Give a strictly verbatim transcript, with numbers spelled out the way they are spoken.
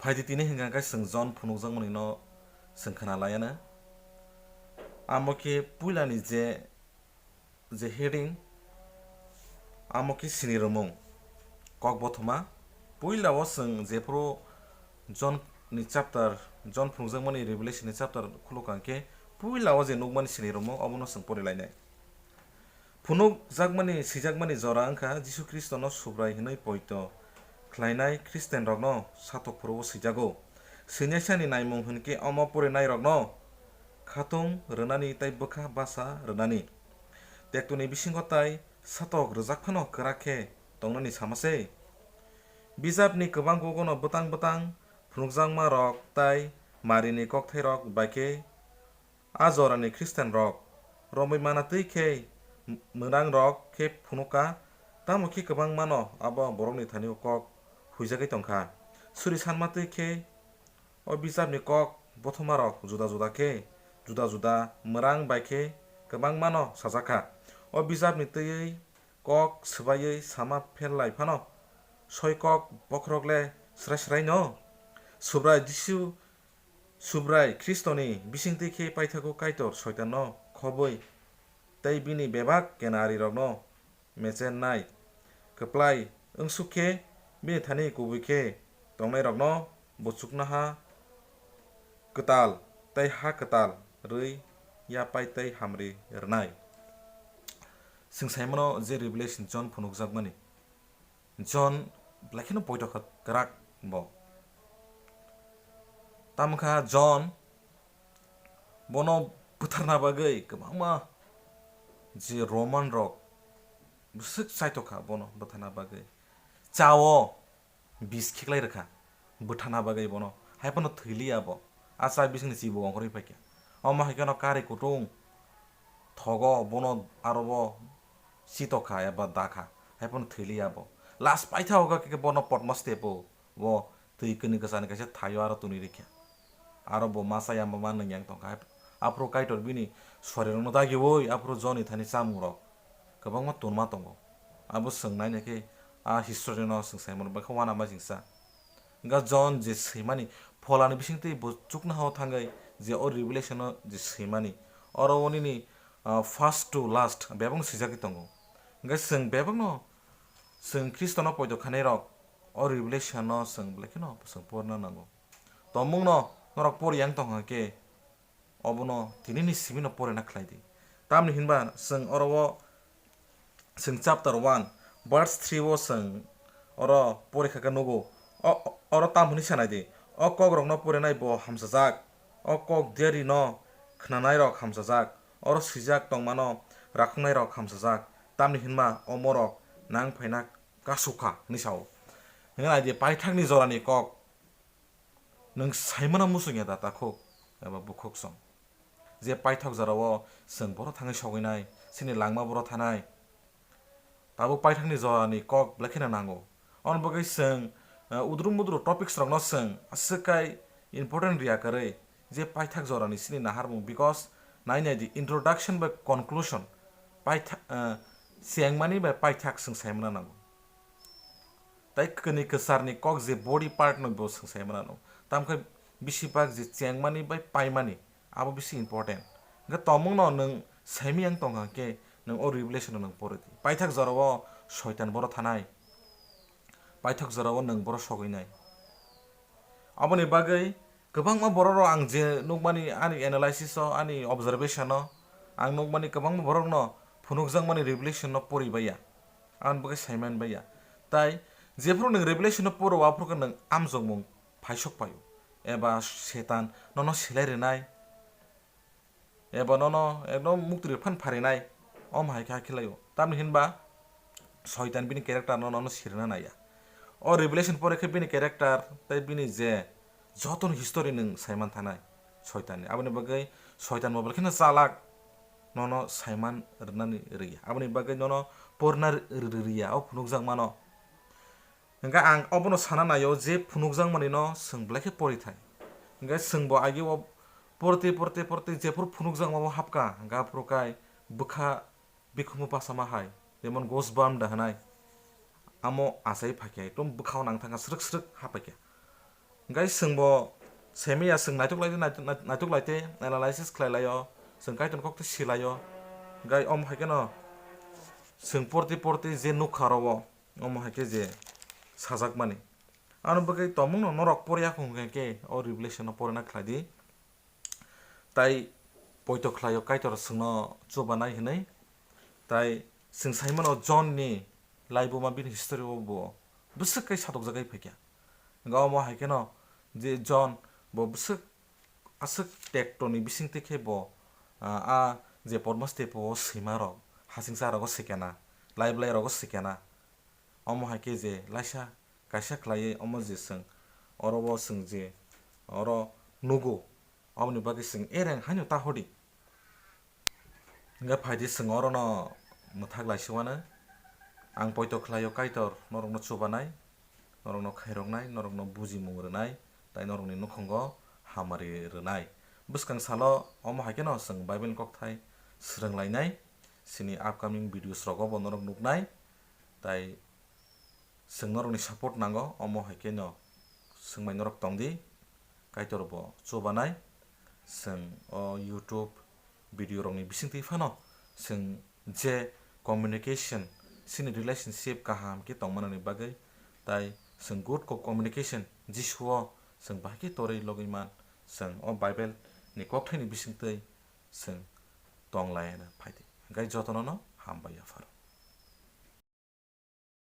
Phaidi tini hwnkha khe chwng John phunukjakmani no chwng khna laiya no. Amo khe puilani je, je heading, amo khe sini rwmung. Kok bothoma, puila o chwng jephuru John ni chapter, John phunukjakmani Revelation ni chapter khulukha khe puila o je nukmani sini rwmung obono chwng pori lainai. Phunukjakmani, swijakmani jora wngkha Jisu Khristono Subrai hwnwi poito khlainai Khristianrokno satok phuru-o swijago. Swinaisani naimung hwn khe omo porinairokno khatung rwnani tei bwkha basa rwnani. Tektoni bisingo tai satok rwjak phano kwrak khe tongnani sama se. Bijapni kwbang kogono bwtang bwtang phunukjakmarok tei marini kokthairok bai khe a jorani Khristianrok romwi mana twi khe m-, mwrangrok khe phunukha, tamo khe kwbangmano abo borokni thani-o kok huijagwi tongkha. Suri sanma twi khe o bijapni kok bothomarok juda juda khe, juda juda mwrang bai khe kwbangmano sajakha. O bijapni twiwi kok swbaiwi sama pher lai phano, soi kok bokhorok le srai srai no? Subrai Jisu Subrai Khristoni bisingtwi khe paithago Kaitor Soitanno khobwi tei bini bebak kenarirokno mechennai. Kwplai wngsuk khe bini thani kubui khe tongnairokno bo chuknoha kwtal tei ha kwtal rwi yapai tei hamri rwnai. Chwng sai mano je Revelation John phunukjakmani. John belai kheno poito kha kwrak bo. Tamo kha John bono bwtharna bagwi kwbangma je Roman rok bwswk chaito kha bono bwtharna bagwi. Chao bis khiklai rwkha bwtharna bagwi bono. Hai phano thwi liya bo. A cha bisingni chibo ongkhorwi phaikha. Omo hai kheno kari kutung thogo bono aro bo chito kha eba da kha. Hai phano thwi liya bo. Last paithago khe bono potma step o. Bo twi kwnwi kwchani kaisa thaio aro twnwi rikha. Aro bo masa yama ma nwngyang tongkha. Aphuru Kaitor bini sorirokno dagiui aphuru Jonni thani chamungrok kwbangma tonma tongo. Abo chwng naina khe a history no chwng sai mano, bai khe uanama jingsa. Hwnkha John je swimani pholani bisingtwi bo chuknohao thangwi je o Revelation no je swimani, oro o nini, ah, first to last bebakno swijagwi tongo. Hwnkhe chwng bebakno chwng Khristono poito khainairok o Revelation no chwng belai kheno chwng porna nango. Tongmungno norok por yang tongkha khe, obono tinini simino porina khlai di. Tamni hinba chwng oro o, chwng chapter one, verse three o chwng oro porikha khe nugo. O, oro tam hwnwi sanai di, "O kokrokno porinai bo hamsajak, o kok diarino khnanairok hamsajak, oro swijak tongmano rakhoknairok hamsajak, tamni hinba omorok nang phaina kasukha," hwnwi sao. Hwnwi nai di, paithakni jorani kok. Nwng saimano muchungya da takhuk eba bukhuksong? Je paithak jorao chwng boro thangwi sogwinai, chini langma boro thanai. Tabuk paithakni jorani kok belai kheno nango. Aboni bagwi chwng, eh, udru mudru topics rokno chwng aswk kai important riya kwrwi je paithak jorani chini naharmung, because nai nai di introduction bai conclusion paitha-, eh, chengmani bai paithak chwng saimano nango. Tai kwnwi kwcharni kok je body part no bo chwng sai mano. Tamkhe bisi bak je chengmani bai paimani, abo bisi important. Hwnkhe tongmungno nwng saimiyang tongkha khe nwng o Revelation no nwng pori di. Paithak jorao Soitan boro thanai. Paithak jorao nwng boro sogwinai. Aboni bagwi kwbangma bororok ang je nukmani ani analysis o, ani observation o, ang nukmani kwbangma borokno phunukjakmani Revelation no pori baiya. Aboni bagwi saiman baiya. Tai jephuru nwng Revelation no poro, aphuru khe nwng amjokmung phaisok paio, eba Setan nono selai rwnai, eba nono ekdom muktwi rwphano pharinai, om hai khe hakhe laio. Tamni hinba Soitan bini character no nono sirina naiya. O Revelation pore khe bini character tei bini je jotono history nwng saiman thanai Soitanni. Aboni bagwi Soitan bo belai kheno chalak, nono saiman rwnani rwya. Aboni bagwi nono porna ri-, ri-, rwya o phunukjakmano. Hwnkhe ang obono sana naio je phunukjakmani no chwng belai khe porithai. Hwnkhe chwngbo agi o portwi, portwi, portwi jephuru phunukjakma bo hapkha, hwnkhe aphuru kai bwkha bikhumu bachama hai, jemon goosebump da hwnai, amo achai phaikha, ekdom bwkhao nang thangkha, srwk srwk hapaikha. Hwnkhe chwngbo semiya, chwng naituglaidi, naituk-, naituk-, naituklaite, analysis khlailaio, chwng Kaitorni kokte silaio. Hwnkhe omo hai kheno chwng porti porti je nukha oro o, omo hai khe je sajakmani. Ano bagwi tongmungno norok porya hwnkhe o Revelation-o porina khlaidi. Tai poito khlaio Kaitor chwngno chubanai hwnwi. Tai chwng saimano John-ni laibuma bini history-o bo bwswk khe satokjagwi phaikha. Hwnkhe omo hai kheno je John bo bwswk aswk tekto ni bisingtwi khe bo, ah, a je Patmos tepo o swima rok, hasingcha rogo swikena, lai blai rogo swikena. Omo hai khe je laisa kaisa khlaiwi omo je chwng oro o chwng je oro nugo, oboni bagwi chwng ereng haino ta hodi. Hwnkhe phaidi chwng orono mwthak laisio ano. Ang poito khlaio Kaitor norokno chubanai, norokno khairoknai, norokno bujimung rwnai, tai norokni nukhungo hamari rwnai. Bwskang salo omo hai kheno chwng Bible ni kokthai swrwnglainai, chini upcoming videos rogo bo norok nuknai, tai chwng norokni support nango, omo hai kheno chwng bai norok tongdi, Kaitor bo chubanai. Chwng o YouTube video rokni bisingtwi phano chwng je communication, chini relationship kaham khe tongmanani bagwi, tai chwng good co-, communication Jisuo chwng bahai khe torwi logwi man, chwng o Bible ni kokthaini bisingtwi chwng tonglai hwnwi phaidi. Hwnkhe jotono no hambai yapharo.